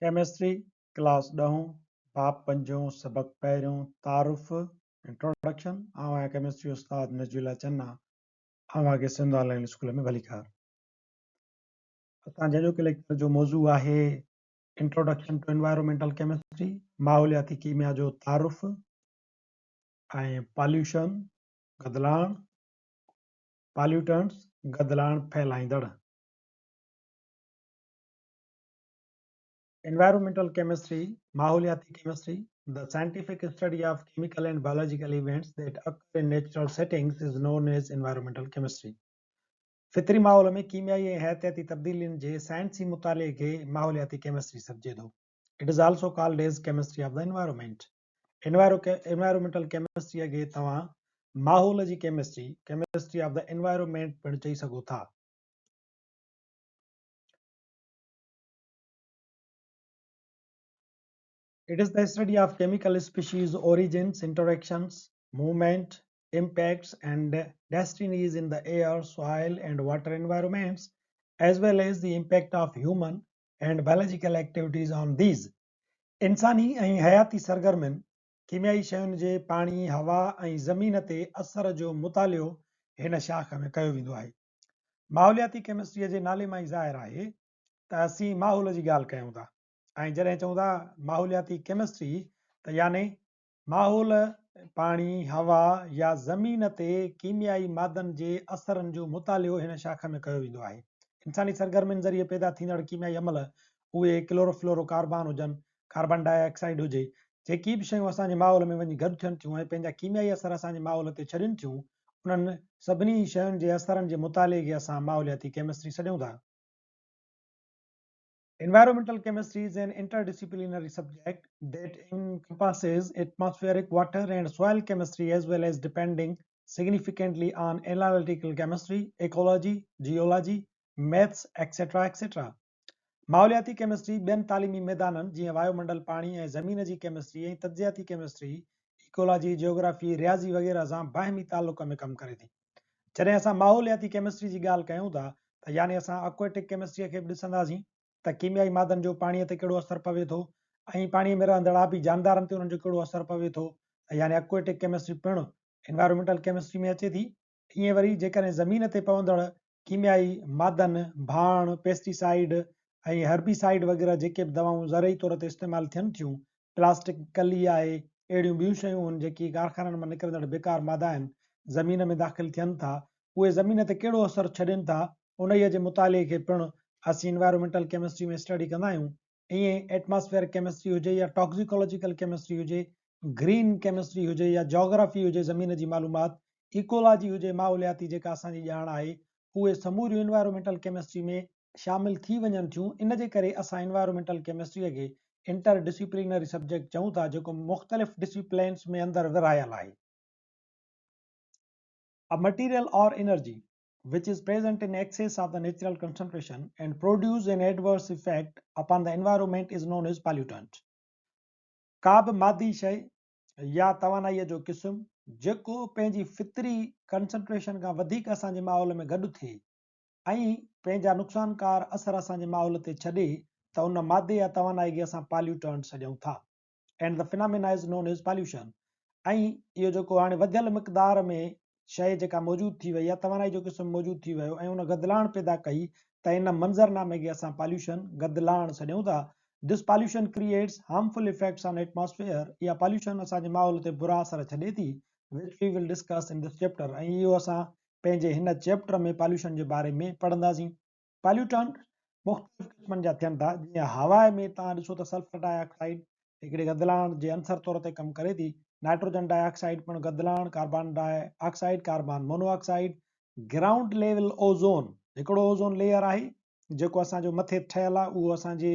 Chemistry, class ڏهون، باب پنجون، سبق پهريون، تعارف، Introduction، آئون آهيان ڪيمسٽري استاد نجي الله چنا، اوهان کي سنڌ آن لائين اسڪول ۾ ڀليڪار. اسان جي اڄوڪي ليڪچر جو موضوع آهي انٽروڊڪشن ٽو انوائرمينٽل ڪيمسٽري، ماحولياتي ڪيميا جو تعارف ۽ پاليوشن، گدلاڻ، پاليوٽنٽس، گدلاڻ ڦهلائيندڙ. Environmental chemistry, ماحولياتي chemistry, the scientific study of chemical and biological events that occur in natural settings is known as environmental chemistry. فطري ماحول ۾ ڪيميائي ۽ حياتياتي تبديلين جي سائنسي مطالعي کي ماحولياتي ڪيمسٽري سڏجي ٿو. It is also called as chemistry of the environment. Environmental ڪيمسٽريء کي توهان ماحول جي chemistry, chemistry of the environment، پڻ چئي سگهو ٿا. It is the study of chemical species origins, interactions, movement, impacts and destinies in the air, soil and water environments as well as the impact of human and biological activities on these. انساني ۽ حياتي سرگرمين، ڪيميائي شين جي پاڻي، هوا ۽ زمين تي اثر جو مطالعو هن شاخ ۾ ڪيو ويندو آهي. ماحولياتي ڪيمسٽريء جي نالي مان ئي ظاهر آهي ته اسين ماحول جي ڳالهه ڪيون ٿا ۽ جڏهن چئون ٿا ماحولياتي ڪيمسٽري ته يعني ماحول، پاڻي، هوا يا زمين تي ڪيميائي مادن جي اثرن جو مطالعو هن شاخ ۾ ڪيو ويندو آهي. انساني سرگرمين ذريعي پيدا ٿيندڙ ڪيميائي عمل، اهي ڪلورو فلورو ڪاربان هجن، ڪاربان ڊاء آڪسائيڊ هجي، جيڪي به شيون اسان جي ماحول ۾ وڃي گڏ ٿين ٿيون ۽ پنهنجا ڪيميائي اثر اسان جي ماحول تي ڇڏين ٿيون، انهن سڀني شين جي اثرن جي مطالعي کي اسان ماحولياتي ڪيمسٽري سڏيون ٿا. Environmental chemistry is an interdisciplinary subject that encompasses atmospheric, water and soil chemistry as well as depending significantly on analytical chemistry, ecology, geology, maths, etc. etc. ماحولياتي ڪيمسٽري ٻين تعليمي ميدانن جيئن وايو منڊل، پاڻي ۽ زمين جي ڪيمسٽري ۽ تجزياتي ڪيمسٽري، ايڪولاجي، جيوگرافي، رياضي وغيره سان باهمي تعلق ۾ ڪم ڪري ٿي. جڏهن اسان ماحولياتي ڪيمسٽري جي ڳالهه ڪيون ٿا ته يعني اسان اڪويٽڪ ڪيمسٽريء کي به ڏسنداسين ته ڪيميائي مادن جو پاڻيء تي ڪهڙو اثر پوي ٿو ۽ پاڻيء ۾ رهندڙ آبي جاندارن تي انهن جو ڪهڙو اثر پوي ٿو يعني اڪويٽڪ ڪيمسٽري پڻ انوائرمينٽل ڪيمسٽري ۾ اچي ٿي. ائين وري جيڪڏهن زمين تي پوندڙ ڪيميائي مادن، ڀاڻ، پيسٽي سائيڊ ۽ هربي سائيڊ وغيره جيڪي به دوائون زرعي طور تي استعمال ٿين ٿيون، پلاسٽڪ ڪلي آهي، اهڙيون ٻيون شيون آهن جيڪي ڪارخانن مان نڪرندڙ بيڪار مادا آهن، زمين ۾ داخل ٿين ٿا، اهي زمين تي ڪهڙو اثر ڇڏين ٿا، انهيء جي مطالعي کي پڻ اسين انوائرمينٽل ڪيمسٽري ۾ اسٽڊي ڪندا آهيون. ائين ايٽماسفيئر ڪيمسٽري هجي يا ٽاڪسيڪالاجيڪل ڪيمسٽري هجي، گرين ڪيمسٽري هجي يا جاگرافي هجي زمين جي معلومات، ايڪولاجي هجي ماحولياتي جيڪا اسان جي ڄاڻ آهي، اهي سموريون انوائرومينٽل ڪيمسٽري ۾ شامل ٿي وڃن ٿيون، ان جي ڪري اسان انوائرومينٽل ڪيمسٽريء کي انٽر ڊسيپلينري سبجيڪٽ چئون ٿا جيڪو مختلف ڊسيپلينس ۾ اندر ورهايل آهي. A material or energy which is present in excess of the natural concentration and produce an adverse effect upon the environment is known as pollutant. ڪا به مادي شيء يا توانائيء جو قسم جيڪو پنهنجي فطري ڪنسنٽريشن کان وڌيڪ اسان جي ماحول ۾ گڏ ٿئي ۽ پنهنجا نقصانڪار اثر اسان جي ماحول تي ڇڏي ته ان مادي يا توانائي کي اسان پاليوٽنٽ سڏيون ٿا. And the phenomena is known as pollution ۽ اهو جيڪو هاڻي وڌيل مقدار ۾ شيء جيڪا موجود ٿي وئي يا توانائي جو قسم موجود ٿي ويو ۽ ان گدلاڻ پيدا ڪئي ته ان منظرنامي کي اسان پاليوشن، گدلاڻ، سڏيون ٿا. This pollution creates harmful effects on atmosphere اها پاليوشن اسان جي ماحول تي برا اثر ڇڏي ٿي which we will discuss in this chapter ۽ اهو اسان پنهنجي هن چيپٽر ۾ پاليوشن جي باري ۾ پڙهنداسين. پاليوٽنٽ مختلف قسمن جا ٿين ٿا جيئن هوا ۾ توهان ڏسو ته سلفر ڊاء آڪسائيڊ هڪڙي گدلاڻ جي عنصر طور تي ڪم ڪري ٿي، نائٽروجن ڊاء آڪسائيڊ پڻ گدلاڻ، carbon dioxide, carbon monoxide, ground level ozone هڪڙو اوزون ليئر آهي جيڪو اسان جو مٿي ٺهيل آهي اهو اسان جي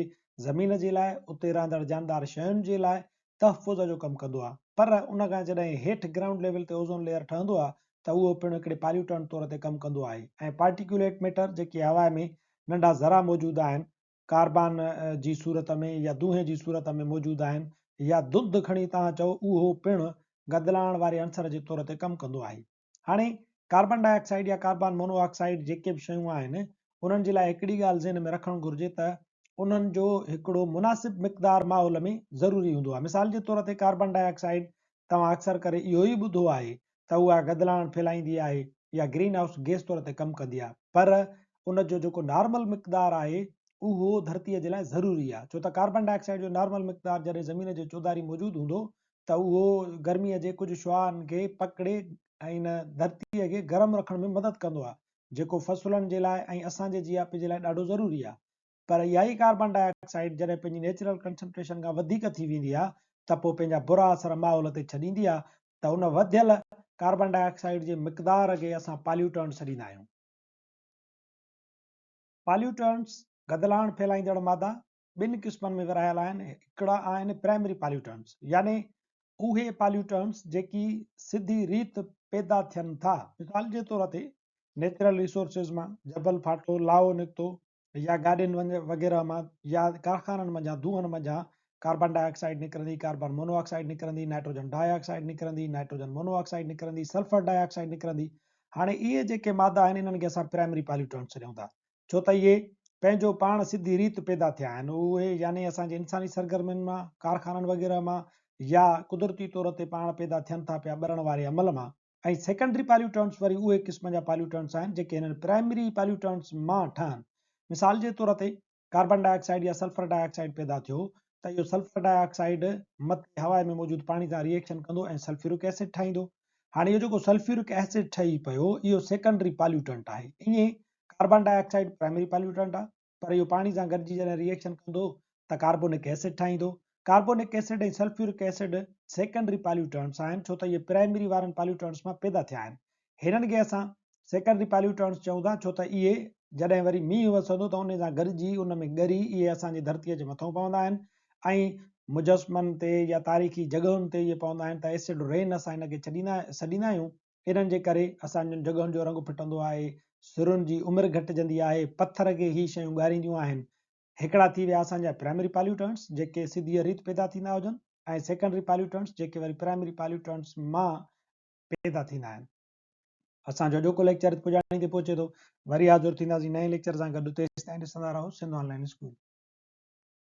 زمين جي لاء اتي رهندڙ جاندار شين جي لاء تحفظ جو ڪم ڪندو آهي پر ان کان جڏهن هيٺ گرائونڊ ليول تي اوزون ليئر ٺهندو آهي ته اهو پڻ هڪڙي پاليوٽنٽ طور تي ڪم ڪندو آهي ۽ پارٽيڪيوليٽ ميٽر جيڪي هوا ۾ ننڍا ذرا موجود آهن ڪاربان جي صورت ۾ يا دونهين جي صورت ۾ موجود آهن يا ڌنڌ کڻي توهان چئو اهو پڻ گدلاڻ واري عنصر جي طور تي ڪم ڪندو آهي. هاڻي ڪاربان ڊاء آڪسائيڊ يا ڪاربان مونو آڪسائيڊ جيڪي به شيون آهن انهن جي لاء هڪڙي ڳالهه ذهن ۾ رکڻ گهرجي ته انهن جو هڪڙو مناسب مقدار ماحول ۾ ضروري هوندو آهي. مثال جي طور تي ڪاربان ڊاء آڪسائيڊ توهان اڪثر ڪري اهو ئي ٻڌو آهي ته اها گدلاڻ ڦهلائيندي آهي يا گرين هائوس گئس طور تي ڪم ڪندي آهي پر ان جو جيڪو نارمل مقدار آهي اهو ڌرتيء جي لاء ضروري آهي ڇو ته ڪاربان ڊاء آڪسائيڊ جو نارمل مقدار جڏهن زمين جي چوڌاري موجود هوندو ته اهو گرميء جي ڪجهه شعاعن کي پڪڙي ۽ ان ڌرتيء کي گرم رکڻ ۾ مدد ڪندو آهي جيڪو فصلن جي لاء ۽ اسان جي جياپي جي لاء ڏاڍو ضروري آهي. پر اها ئي ڪاربان ڊاء آڪسائيڊ جڏهن پنهنجي نيچرل ڪنسنٽريشن کان وڌيڪ ٿي ويندي آهي ته پوء پنهنجا برا اثر ماحول تي ڇڏيندي آهي ته ان وڌيل ڪاربان ڊاء آڪسائيڊ جي مقدار کي اسان پاليوٽنٽس سڏيندا آهيون. پاليوٽنٽس، گدلاڻ ڦهلائيندڙ مادا، ٻن قسمن ۾ ورهايل آهن، هڪڙا آهن پرائمري پاليوٽنٽس يعني اهي پاليوٽنٽس جيڪي سڌي ريت پيدا ٿين ٿا. مثال جي طور تي نيچرل ريسورسز مان جبل ڦاٽو، لاوو نڪتو، يا گاڏين وغيره مان يا ڪارخانن منجهان دونهن منجهان ڪاربان ڊاء آڪسائيڊ نڪرندي، ڪاربان مونو آڪسائيڊ نڪرندي، نائٽروجن ڊاء آڪسائيڊ نڪرندي، نائٽروجن مونو آڪسائيڊ نڪرندي، سلفر ڊاء آڪسائيڊ نڪرندي. هاڻي اهي جيڪي مادا آهن انهن کي اسان پرائمري پاليوٽنٽس سڏيون ٿا ڇو ته اهي پنهنجو پاڻ سڌي ريت پيدا ٿيا آهن. اهي يعني اسان جي انساني سرگرمين مان، ڪارخانن وغيره مان يا قدرتي طور تي پاڻ پيدا ٿين ٿا پيا ٻرڻ واري عمل مان. ۽ سيڪنڊري پاليوٽنٽس وري اهي قسم جا پاليوٽنٽس آهن جيڪي هنن پرائمري پاليوٽنٽس مان ٺهن. مثال جي طور تي ڪاربان ڊاء آڪسائيڊ يا سلفر ڊاء آڪسائيڊ پيدا ٿيو ته اهو سلفر ڊاء آڪسائيڊ مٿي هوا ۾ موجود پاڻي سان ريئيڪشن ڪندو ۽ سلفيورڪ ايسڊ ٺاهيندو. هاڻي اهو جيڪو سلفيورڪ ايسڊ ٺهي پيو اهو سيڪنڊري پاليوٽنٽ آهي. ائين carbon dioxide primary pollutant آهي. پر اهو پاڻي سان گڏجي جڏهن ري ايڪشن ڪندو ته ڪاربونڪ ايسڊ ٺاهيندو. Carbonic acid ۽ sulphuric acid secondary pollutants آهن ڇو ته اهي پرائمري وارن پاليوٽنٽس مان پيدا ٿيا آهن. هنن کي اسان سيڪنڊري پاليوٽنٽس چئون ٿا ڇو ته اهي جڏهن وري مينهن وسندو ته انهي سان گڏجي ان ۾ ڳري اهي اسان جي ڌرتيء جي مٿئون پوندا آهن ۽ مجسمن تي يا تاريخي جڳهن تي اهي پوندا آهن ته ايسڊ رين اسان هن کي ڇڏيندا سڏيندا آهيون. انهن جي ڪري اسان جن جڳهن جو رنگ ڦٽندو آهي، سرن جي عمر گهٽجندي آهي، پٿر کي هي شيون ڳارينديون آهن. هڪڙا ٿي ويا اسان جا پرائمري پاليوٽنٽس جيڪي سڌيء ريت پيدا ٿيندا هجن ۽ سيڪنڊري پاليوٽنٽس جيڪي وري پرائمري پاليوٽنٽس مان پيدا ٿيندا آهن. اسان جو اڄوڪو ليڪچر پڄاڻي تي پهچي ٿو. وري حاضر ٿينداسين نئين ليڪچر سان گڏ تيستائين ڏسندا رهو سنڌ آن لائين اسڪول.